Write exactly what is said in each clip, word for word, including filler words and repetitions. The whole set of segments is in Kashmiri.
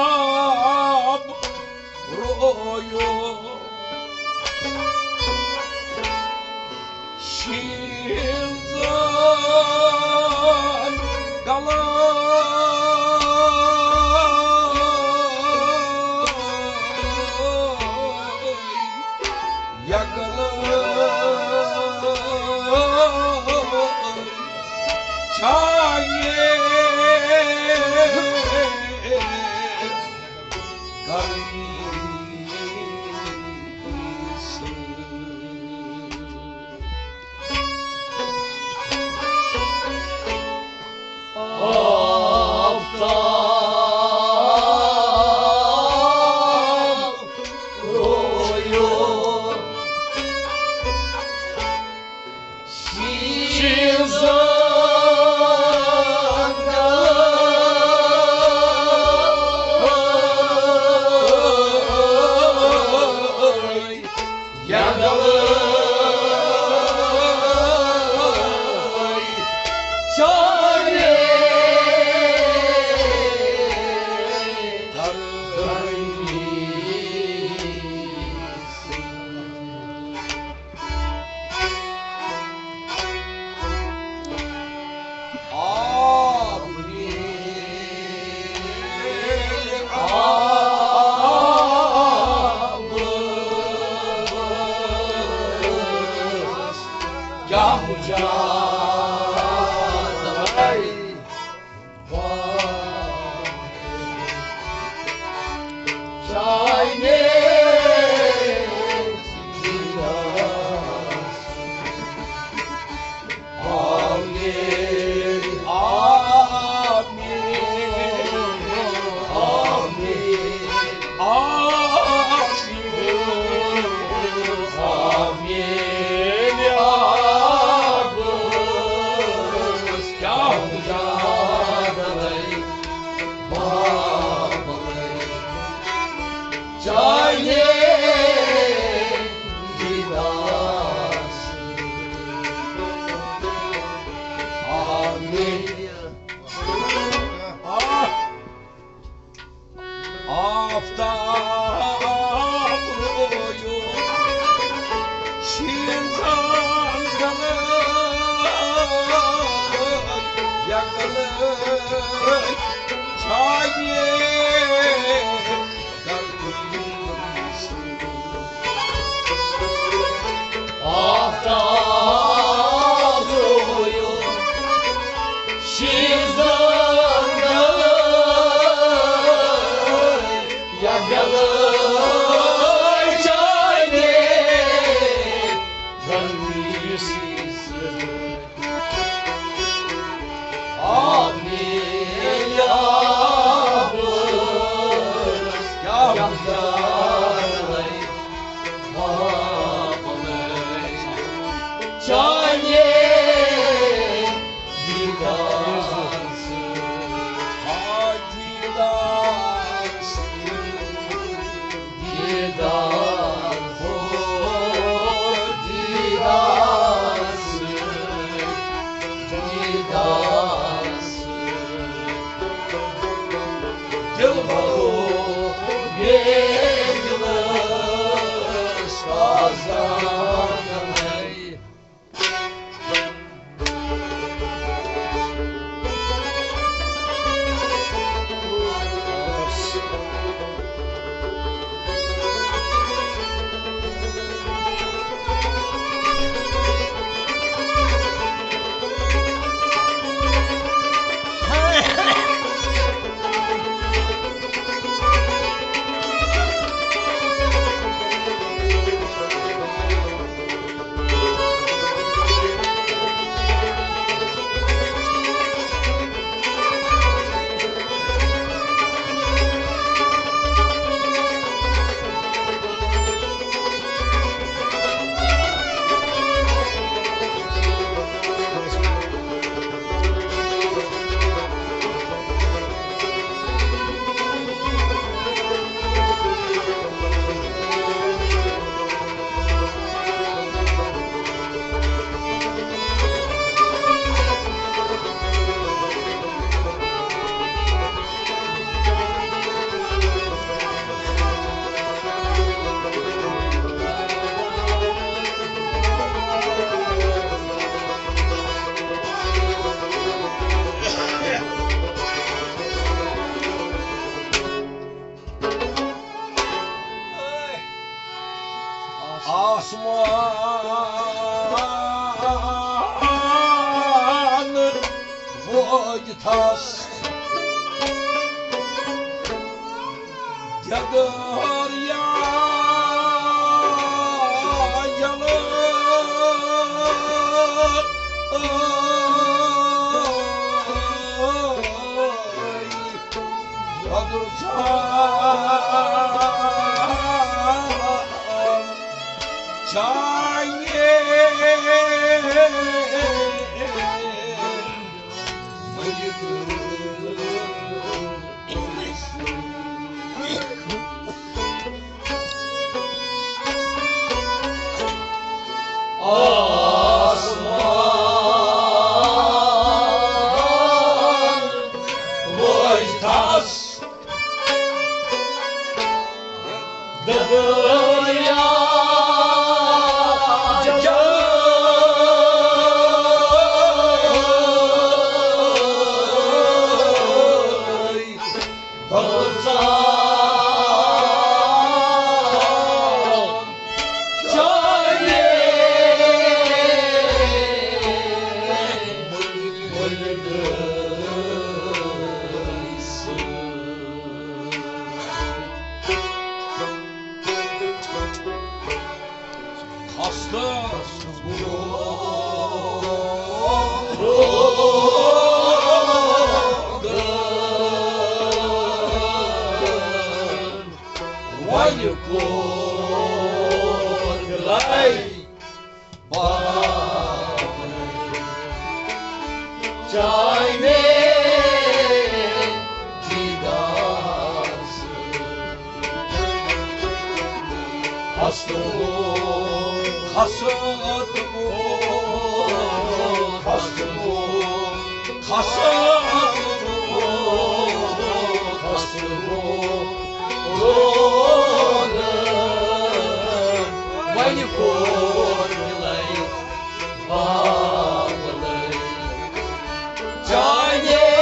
آفتاب رویو شیٖنزن گلے یگلے چھایہِ گرمی سۭتۍ۔ آفتاب رویو شیٖنزن گلے یگلے چھایہِ آسمان وٲتۍ تھس دٮ۪دٲرۍ یا یلہٕ۔ بدر جان چاہیے۔ آسمان وٲتۍ تھس دٔدٕریا جلٲے۔ وۄنۍ کوٚر دِلَے بابَن چانہِ دیٖدار سۭتۍ۔ ہستہٕ ووت، ہستہٕ ووت، ہستہٕ ووت۔ کھسان روٗد، کھسان روٗد، روٗد۔ وۄنۍ کوٚر مِلے بابلے چانے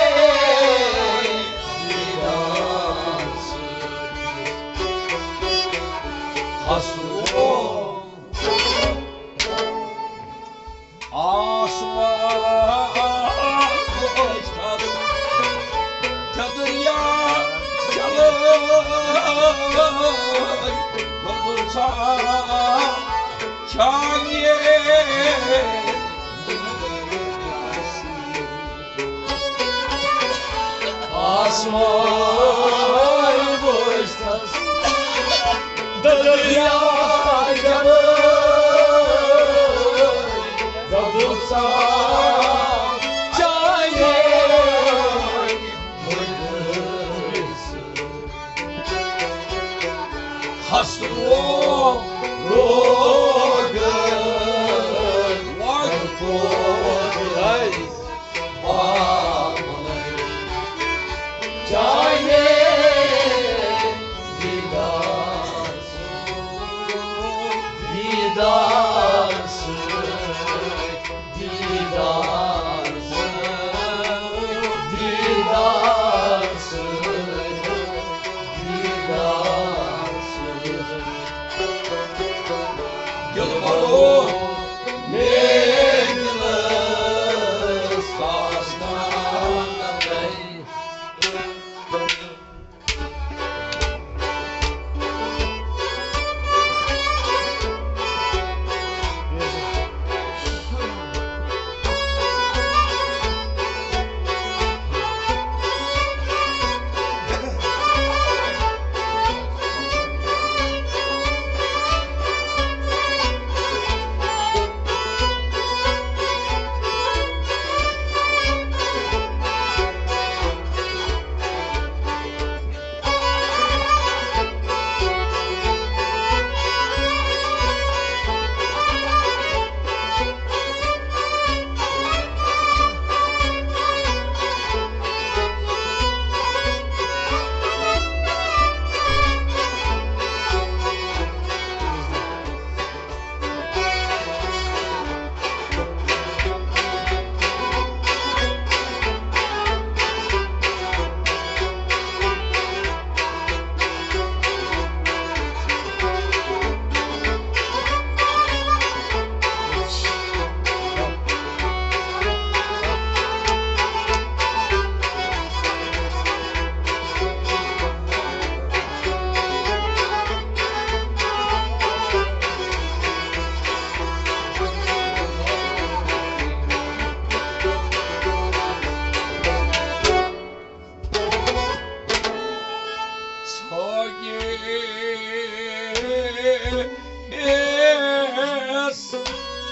آسمان وٕچھتس دریا جلٲے، دوٚپُن ژٕ چانے مٔدرِ سۭتۍ۔ ہستہٕ ووت روغن، وَٹ پوٚر بابلے۔ چانے دیدار سۭتۍ، دیدار سۭتۍ، دیدار سۭتۍ، دیدار سۭتۍ، دیدار سۭتۍ۔ دِل بَڑوو مےٚ دِلَس آستانَے۔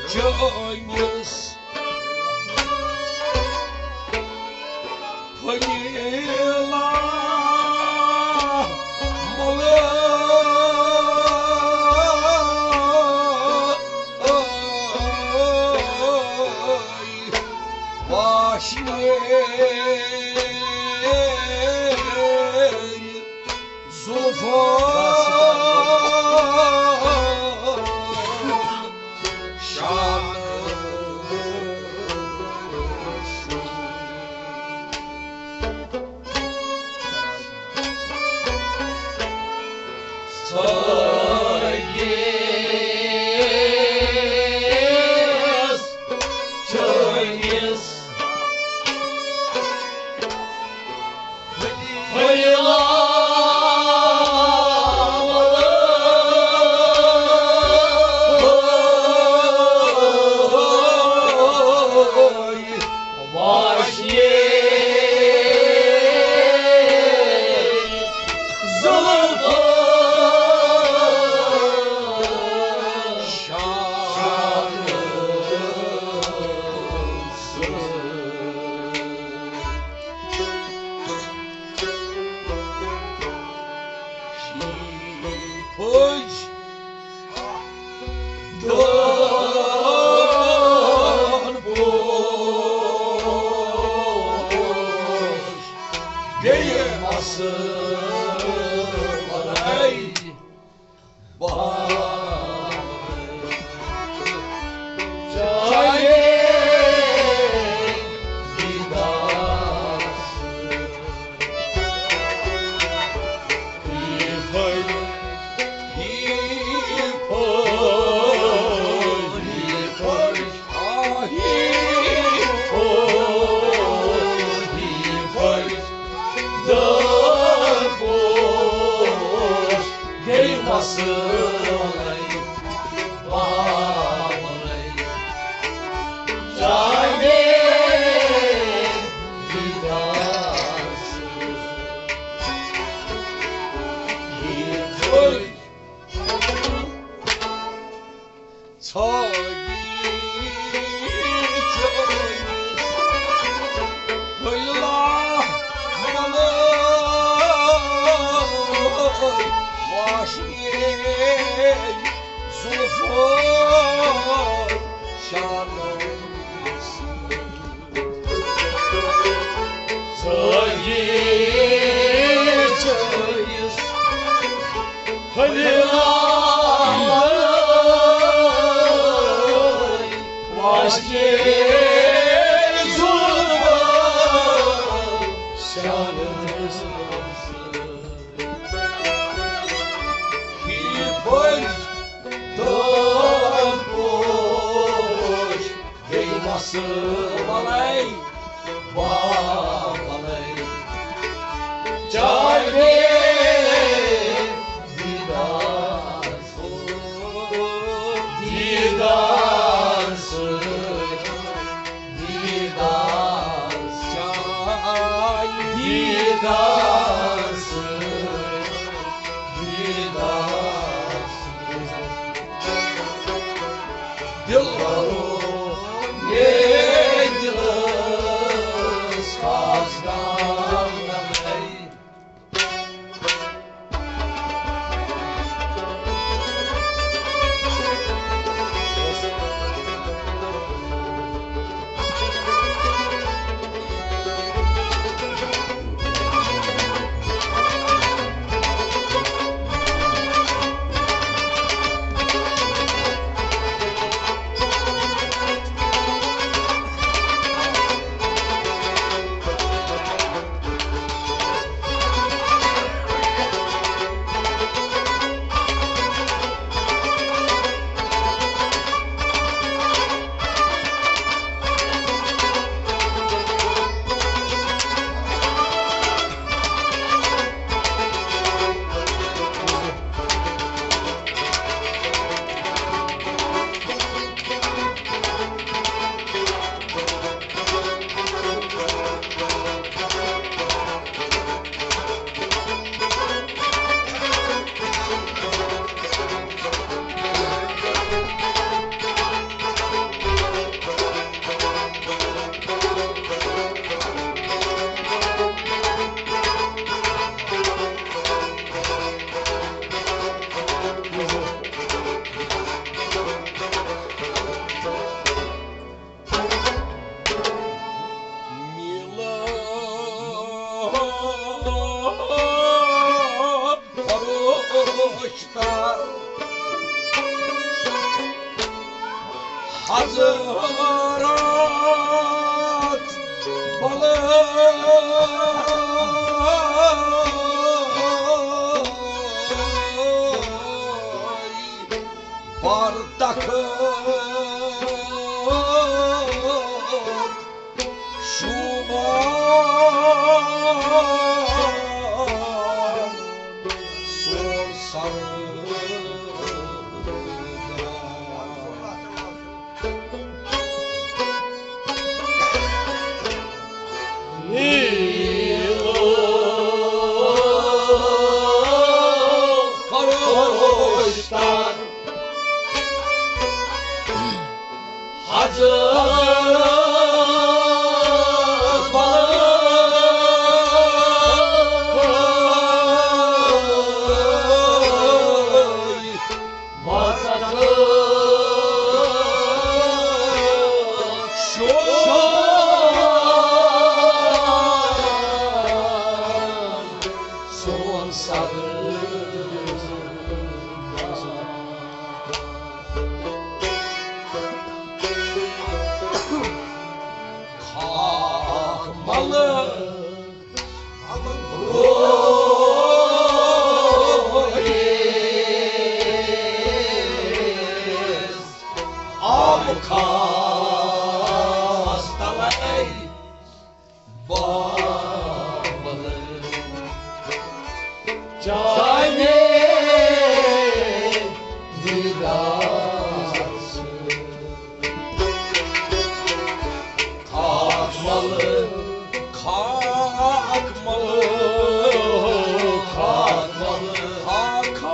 چٲنِس فقیٖرا ملٲے واشنے زُلفَن شانہٕ سۭتۍ۔ سٲیِس چٲنِس پھٔج دٲن پوش بیٚیہِ مَسہٕ بَنٲے۔ بہار چاہے دیدار سۭتۍ۔ اکمل، اکمل، اکمل،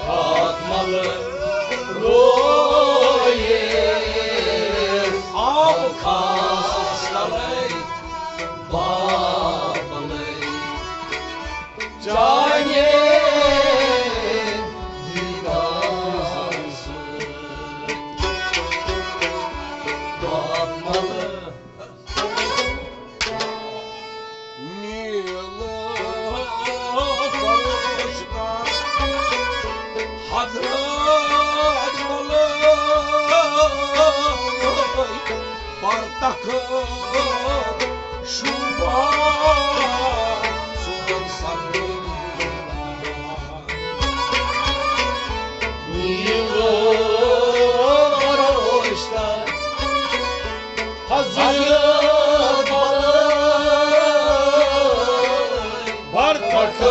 اکمل رویے آب خاص تلے بابلے۔ چاہیے دیدار سے بابلے۔ نیل فرشتہ حضرت ملک پر تخت شوبان سون سر۔ نیل روشتہ حضرت بر تخت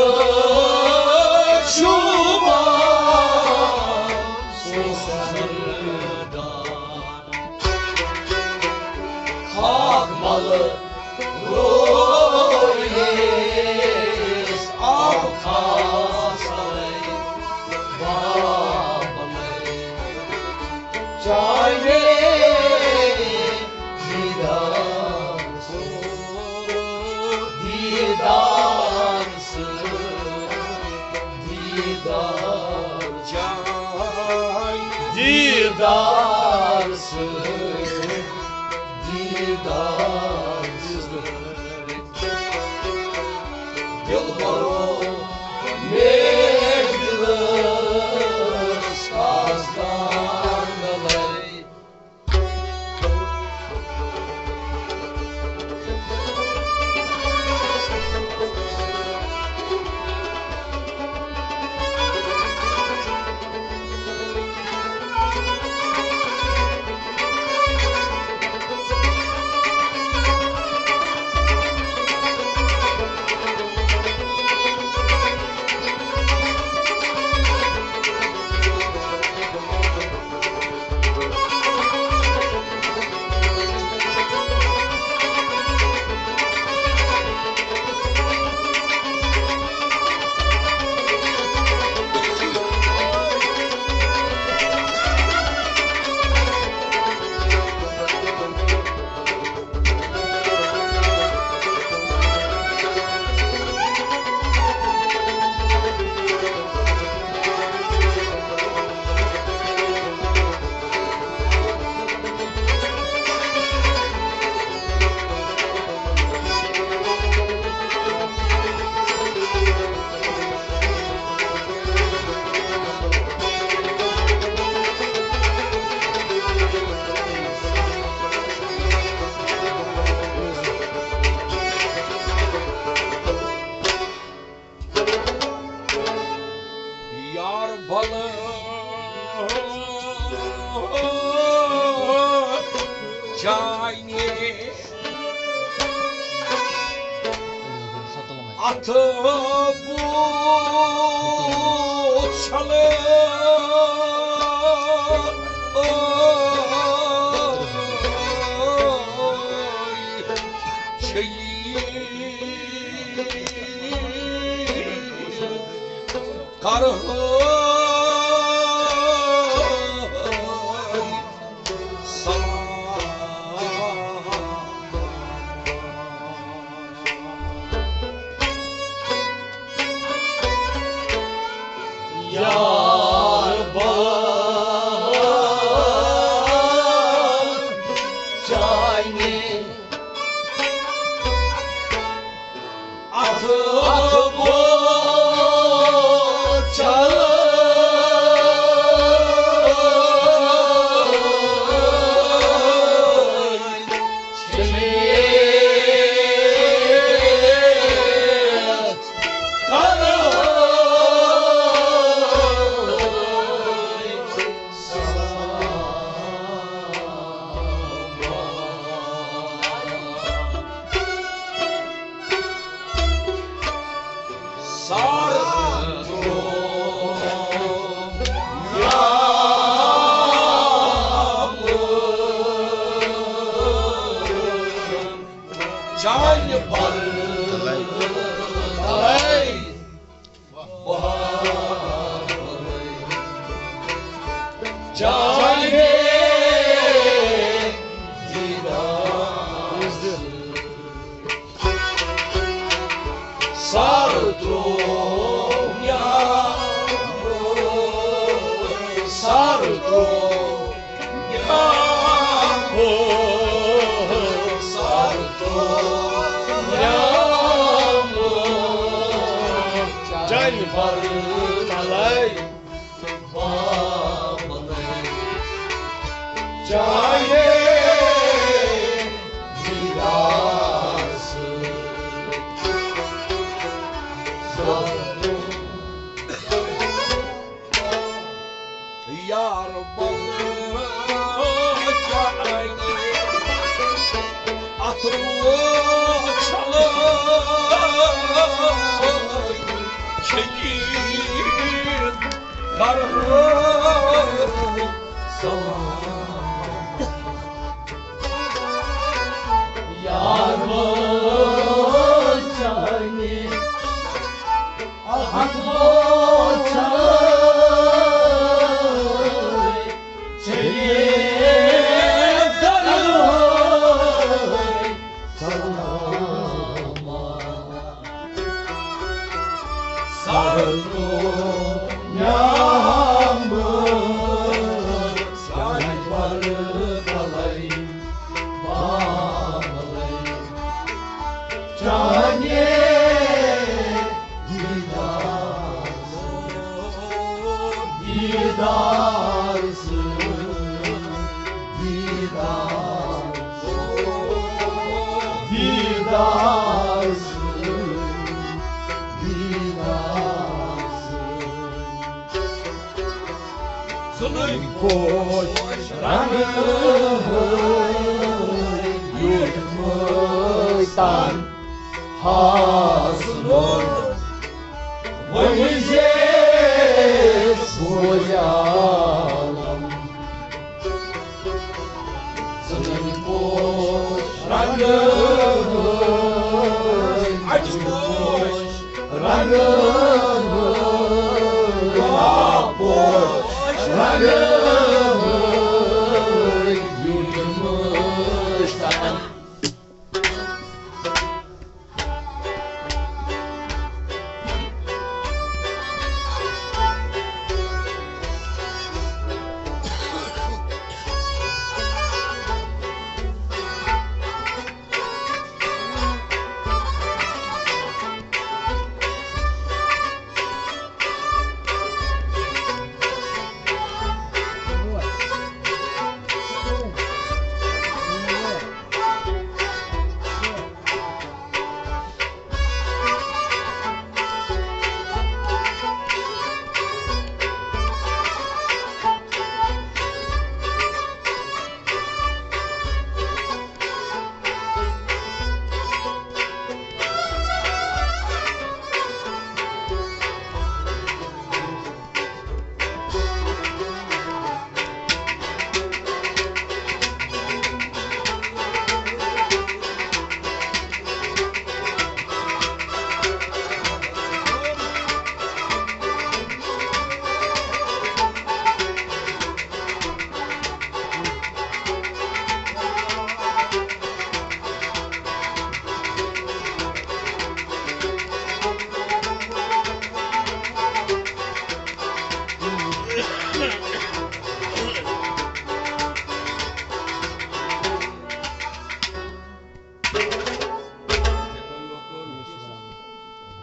شوبان سون سردار۔ خاک مل رویس آب خاص بابلے۔ چاہیے دیدار سے، دیدار سے، دیدار چاہیے۔ دیدار سے، دیدار سے۔ دلبرو، مے دلس خاص دار گلے۔ یار بل جانے اتھ بوت چھلے۔ چھئی کرہو سلام۔ یار بل چاہیے اتھ بوت چھلے۔ چانہِ بل تلے بہار چانہِ دیدار سر ترٛوو یا سر ترٛوو یار بل چانہِ اتھ روچھل چھکی در سلام۔ یار بل چانہِ دیدار سۭتۍ، دیدار، دیدار سۭتۍ، دیدار سۭتۍ۔ ژٕنُن پوش رنٛگہٕ ہٲوۍ یُتھ مٲتان ہاس لوٚگ۔ وۄنۍ زیچھ بوزِ عالم۔ ژٕنُن پوش رنٛگہٕ ہٲوۍ، اَجہِ پوش رنٛگہٕ ہٲوۍ، آ پوش رنٛگہٕ ہٲوۍ، یُتھ مٲتان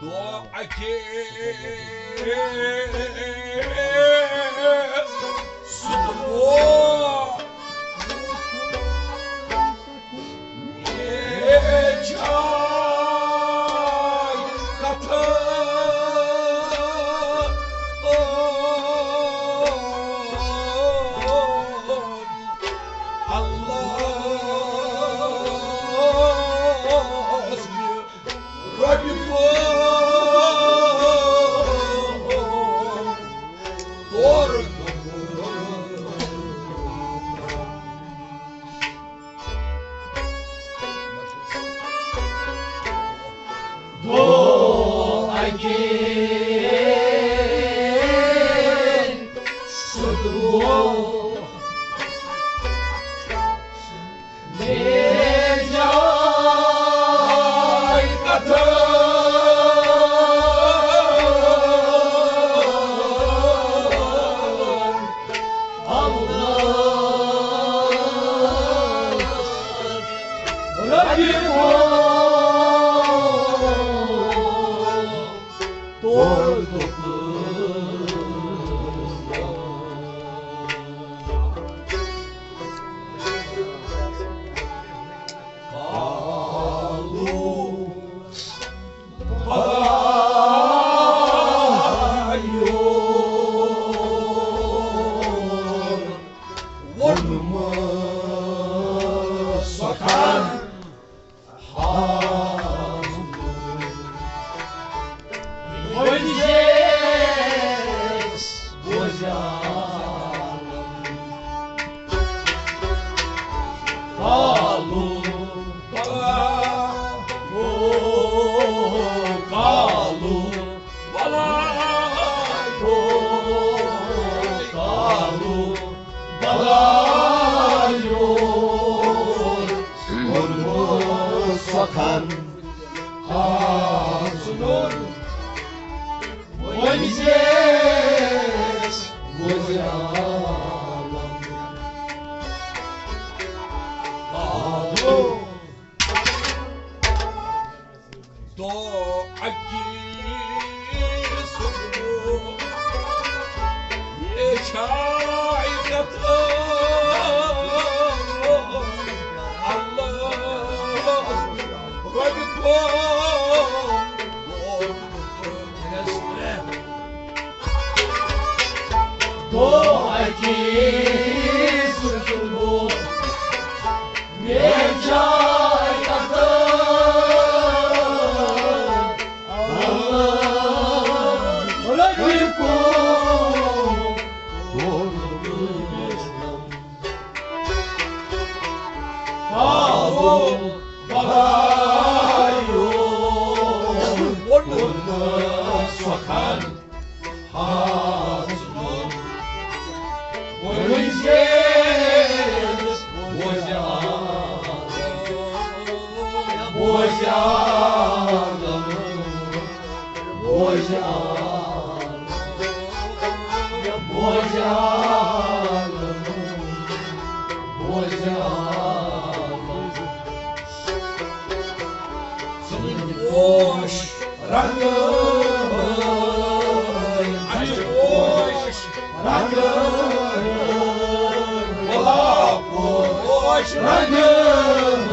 دۄہ اَکے سُہ گوٚو اکے سُتھ گوٚو مےٚ جاے کتھ۔ اللہ ربِ تور تُکُن۔ کالو بایو ووٚنمُت سۄ کتھ۔ سۄ کتھ۔ آ، سُہ نوٚر وۄنۍ زیس وۄزِ عالم۔ آلو دو اکی سُہ مےٚ چھا عزت اللہ رۄبِ کو۔ دو اکی سُہ مےٚ چھا عزت اللہ رۄبِ کو۔ آو بہارو ووٚن سۄ کتھ۔ ہاس ووٚن وۄنۍ زیس وۄزِ عالم، وۄزِ عالم۔ بوزان، بوزان، بوزان۔ ژٕ پوش رنگہٕ، اَتھ چھِ پوش رنگہٕ، گۄلاب پوش رنگہٕ۔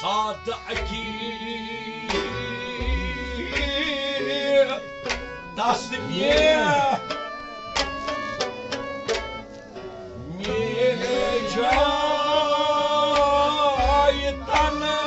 سادٕ اکی دست مےٚ مےٚ جاے تنہٕ۔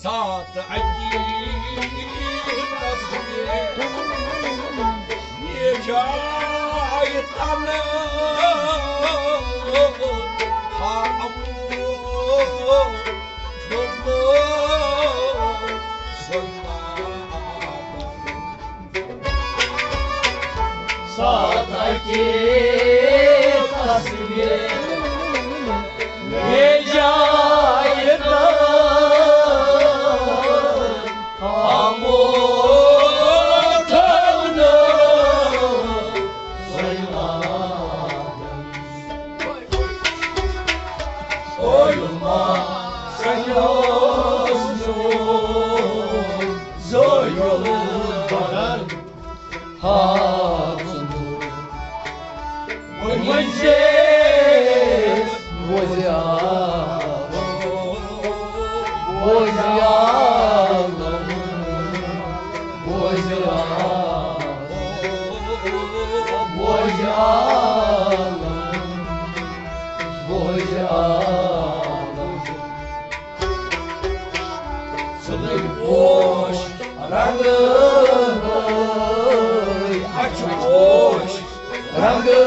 ساتھ اکی تصویر، یہ جائے تن ہم ساتھ اکی تصویر، یہ جائے تن ہم تھاونہٕ سلام۔ علماء سنیوس زویل بدن ہاو ژٕ نور۔ وۄنۍ چھِ أسۍ بوزِ عالم، بوزِ عالم، بوزِ عالم، بوزِ عالم، بوزِ عالم۔ ژٕ لٔگۍ پوش رنگہٕ وٲے، اَسہِ چھُ پوش رنگہٕ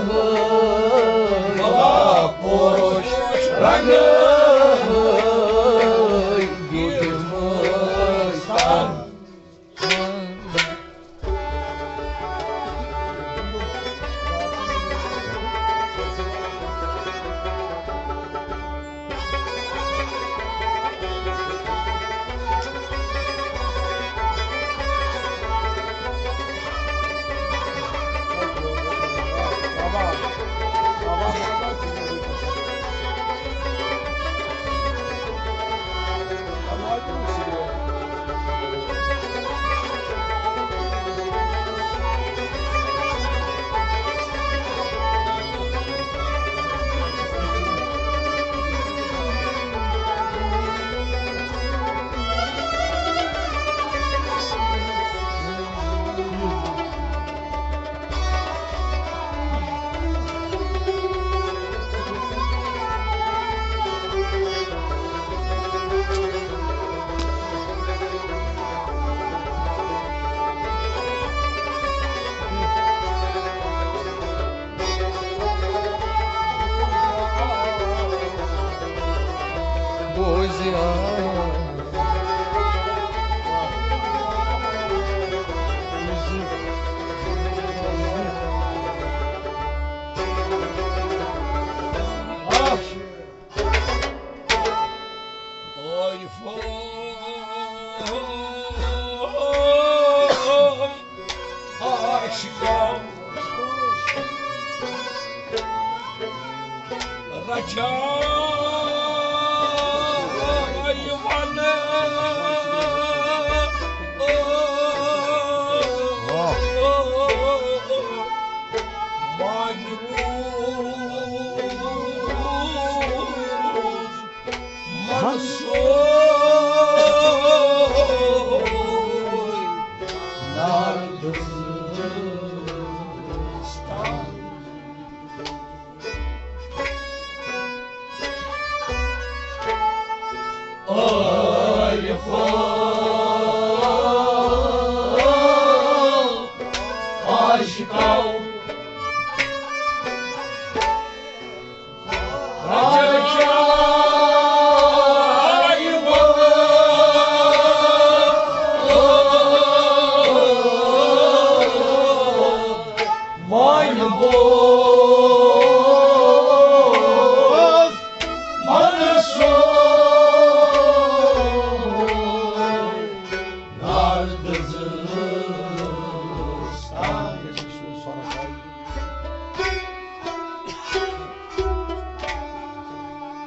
وٲے، گۄلاب پوش رنگہٕ وٲے، بیوٗٹی فُل۔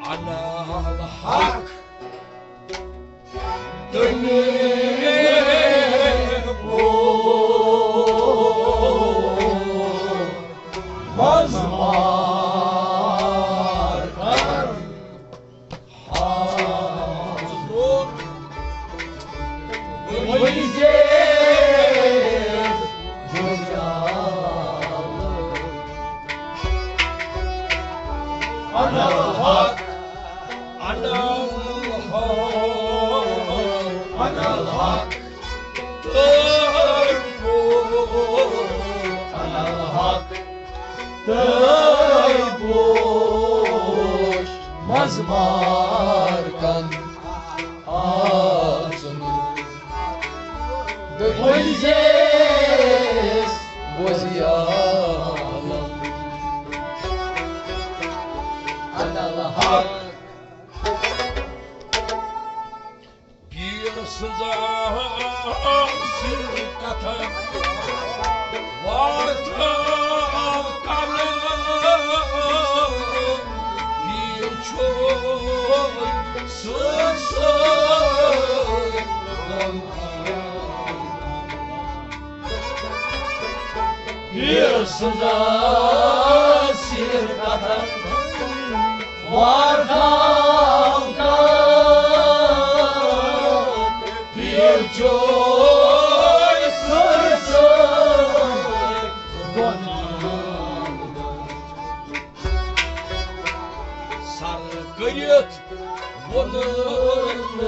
انا الحق دنیا انا الحق، انا الحق، انا الحق، انا الحق، تہٕ بوش منٛز مارکن آژُن۔ بوزیس، بوزی عالم۔ انا الحق۔ پیٖر سٕنٛز سِر کتھ وارتھ کنہٕ۔ پیٖر چھُ سٕر سٕر پیٖر سٕنٛز سِر کتھ وارتھ کنہٕ۔ پیٖر چھُ سٕر سٕر سر کٔرِتھ ووٚنُن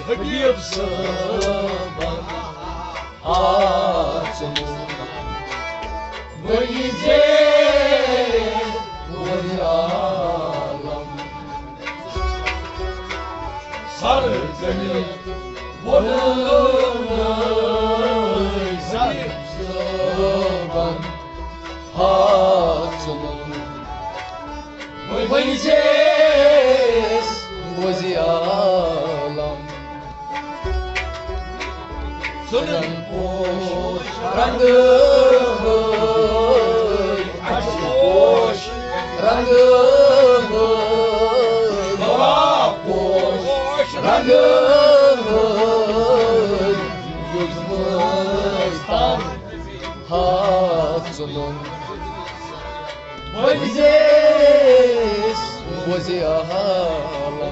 حبیب صٲبن آژُن۔ وۄنۍ زِ وۄنۍ عالم سر کٔرِتھ ووٚنُن حبیب صٲبن آژُن۔ وۄنۍ زیس وۄزی عالم۔ سُرن پوش رنگ ہٲوۍ، اَسہِ پوش رنگ ہٲوۍ، گۄلاب پوش رنگ ہٲوۍ، یُس مٲنٛزِ تن ہاژ ژٕ لوٚنٛگ۔ وۄنۍ زیس وۄزی عالم۔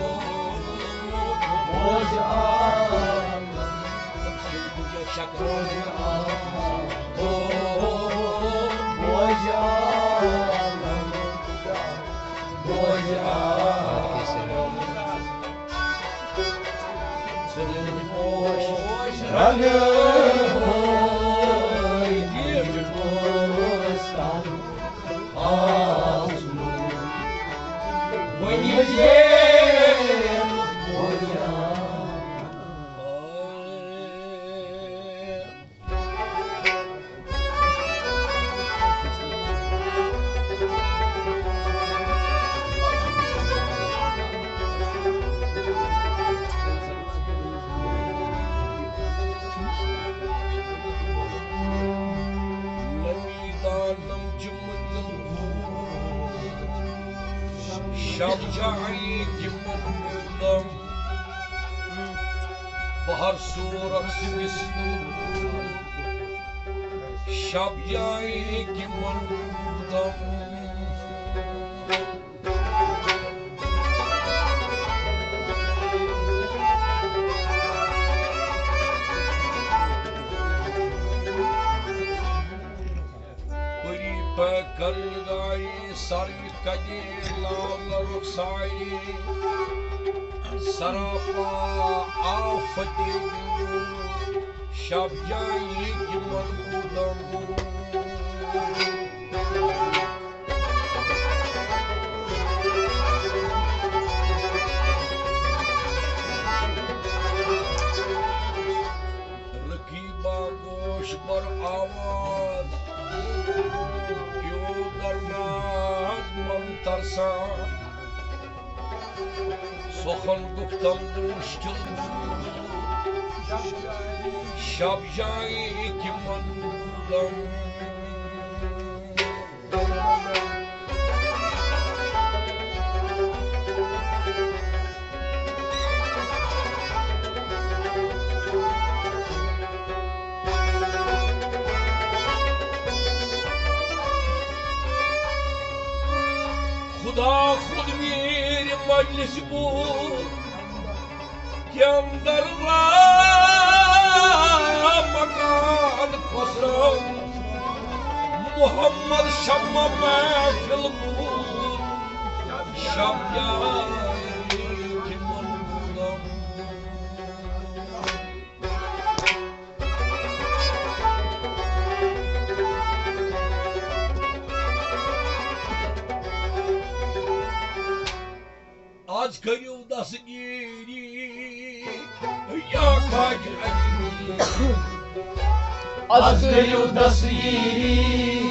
وۄزی عالم۔ وۄزی عالم۔ وۄزی عالم۔ رنگ ہوئی گیٹ پوستان آسمان۔ وۄنۍ ییٚلہِ شب جائی گِمن بہر سورخ سِوِس شب جائی گِمن بہر پہ کرگائی سر کدی لال رخسائی سراپا آفتی شب جایہِ تِمن بُلم۔ رقیبا گوش بر آواز، کیوں درناز من ترساں۔ سخن گفتم مشکل بود، شب جایی که من بودم۔ خدا خود میر مجلس بود که اندر لامکان خسرو محمد شمع محفل بود، شب جایی که من بودم۔ از کریو دستگیری یا خاج اجمیری۔ از کریو دستگیری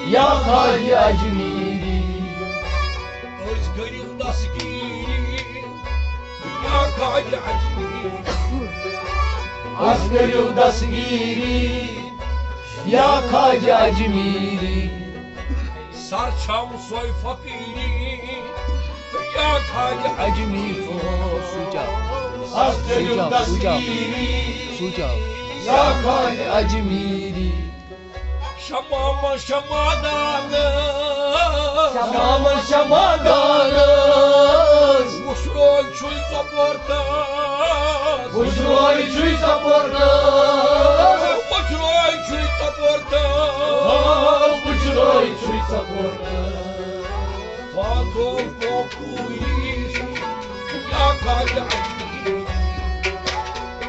یا خاج اجمیری۔ از کریو دستگیری یا خاج اجمیری۔ از کریو دستگیری یا خاج اجمیری۔ سرچم سوی فقیری یا خاج اجمیری۔ سوچا، از کریو سوچا، سوچا، دستگیری سوچا۔ یا خاج اجمیری۔ شمامہ شمادان۔ شمامہ شمادان۔ وشروی چھوی زبردست۔ وشروی چھوی زبردست۔ وشروی چھوی زبردست۔ وشروی چھوی زبردست۔ پانزو کو پولیس یا خاج اجمیری۔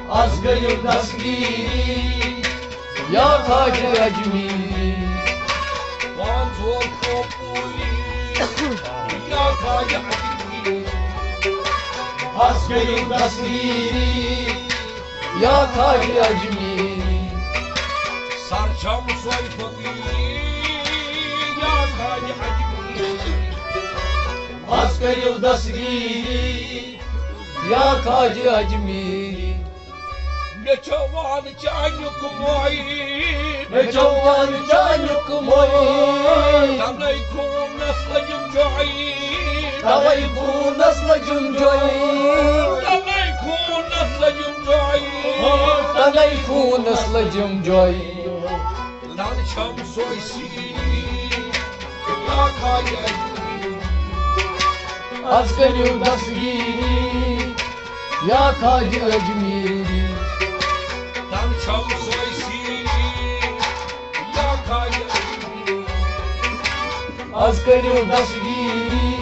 از گریو دستگیری یا خاج اجمیری۔ پانزو کو پولیس یا خاج اجمیری۔ از گریو دستگیری یا خاج اجمیری۔ سرچم سوی فقیری یا خاج اجمیری۔ از کریو دستگیری یا خاج اجمیری۔ مےٚ چھُ وان چانیُک مویی۔ مےٚ چھُ وان چانیُک مویی۔ تَوَے خوٗنَس لٔجِم جویی۔ تَوَے خوٗنَس لٔجِم جویی۔ تَوَے خوٗنَس لٔجِم جویی۔ تَوَے خوٗنَس لٔجِم جویی۔ لَل چھَم سوے سیٖری یا خاج اجمیری۔ از کریو دستگیری یا خاج اجمیری۔ لَل چھَم سوے سیٖری یا خاج اجمیری۔ از کریو دستگیری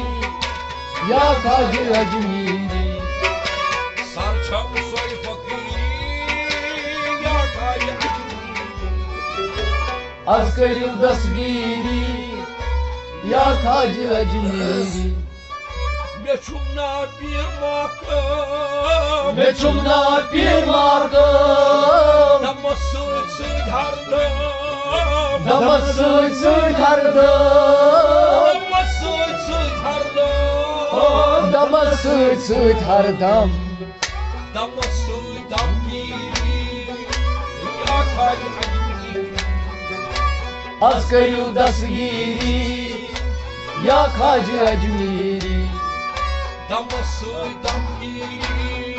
یا خاج اجمیری۔ سرچم سوی فقیری یا خاج اجمیری۔ از کریو دستگیری یا خاج اجمیری۔ مےٚ چھُم ناو پیٖر ماکم۔ مےٚ چھُم ناو پیٖر ماکم۔ دَمَس سۭتۍ سۭتۍ ہردم۔ دَمَس سۭتۍ سۭتۍ ہردم۔ دَمَس سۭتۍ سۭتۍ ہردم۔ دَمَس سۭتۍ سۭتۍ ہردم۔ دَمَس سۭتۍ دَم پیٖری یا خاج اجمیری۔ از کریو دستگیری یا خاج اجمیری۔ دَمَس سۭتۍ دَم پیٖری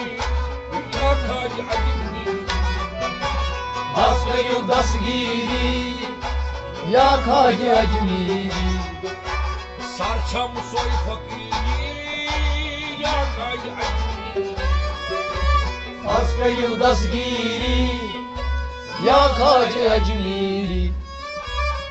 یا خاج اجمیری۔ از کریو دستگیری یا خاج اجمیری۔ سرچم سوی فقیری یا خاج اجمیری۔ از کریو دستگیری یا خاج اجمیری۔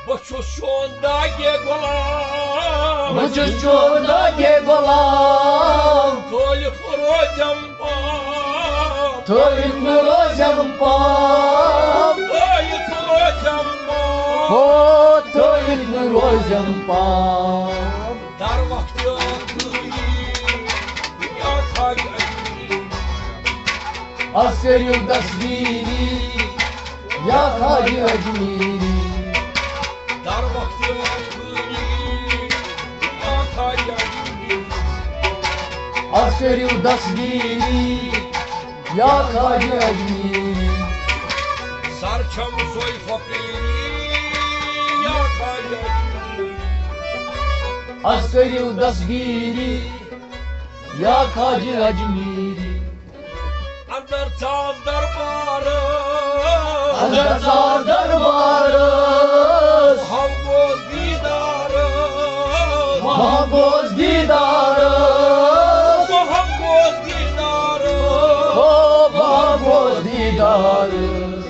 بہٕ چھُس چون داگے غلام۔ بہٕ چھُس چون داگے غلام۔ خٲلِق روزم پاک۔ خٲلِق روزم پاک۔ پان۔ در وقت ٲخری یا خواجہ اجمیری۔ از کٔرِو دستگیری یا خواجہ اجمیری۔ در وقت ٲخری یا خواجہ اجمیری۔ از کٔرِو دستگیری یا خواجہ اجمیری۔ سر چھم سوے فقیری یا خواجہ اجمیری۔ از کٔرِو دستگیری یا خواجہ اجمیری۔ اندر ژاو دربارس۔ اندر ژاو دربارس۔ ہم گوس دیدارس۔ ہم گوس دیدارس۔ ہم گوس دیدارس۔ او ہم گوس دیدارس۔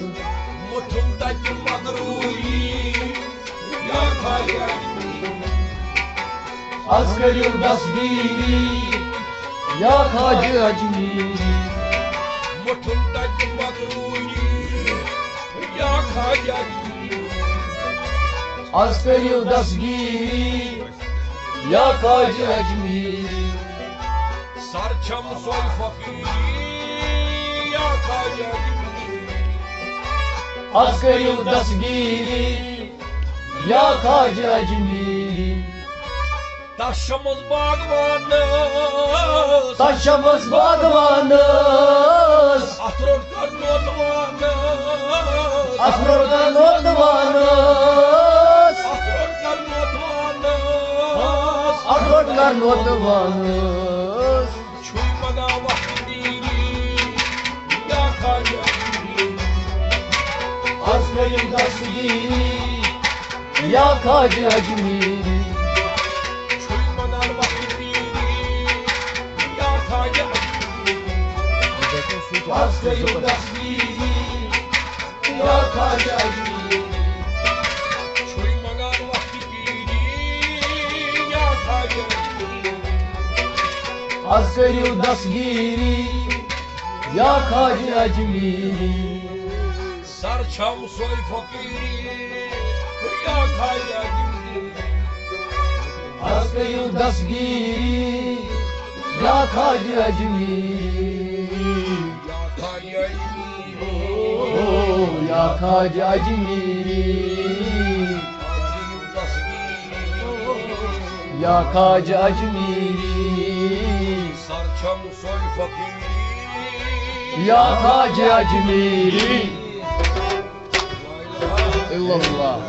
مُٹھُم تَتہِ مغروٗری یا خواجہ اجمیری۔ از کٔرِو دستگیری یا خواجہ اجمیری۔ مُٹھُم تَتہِ مغروٗری یا خواجہ اجمیری۔ از کٔرِو دستگیری یا خواجہ اجمیری۔ سر چھم سوے فقیری یا خواجہ اجمیری۔ از کٔرِو دستگیری یا خواجہ اجمیری۔ تس شمس باغوانس۔ تس شمس باغوانس۔ اتھ روٚٹ کر نوتوانس۔ اتھ روٚٹ کر نوتوانس۔ اتھ روٚٹ کر نوتوانس۔ اتھ روٚٹ کر نوتوانس۔ چھُے مناوان فقیری یا خواجہ اجمیری۔ از کٔرِو دستگیری یا خواجہ اجمیری۔ چھُے مناوان فقیری یا خواجہ اجمیری۔ از کٔرِو دستگیری یا خواجہ اجمیری۔ چھُے مناوان فقیری یا خواجہ اجمیری۔ از کٔرِو دستگیری یا خواجہ اجمیری۔ سر چھم سوے فقیری یا خواجہ اجمیری۔ از کٔرِو دستگیری یا خواجہ اجمیری۔ یا خواجہ اجمیری۔ او یا خواجہ اجمیری۔ یا خواجہ اجمیری۔ سر چھم سوے فقیری یا خواجہ اجمیری۔ الا اللہ۔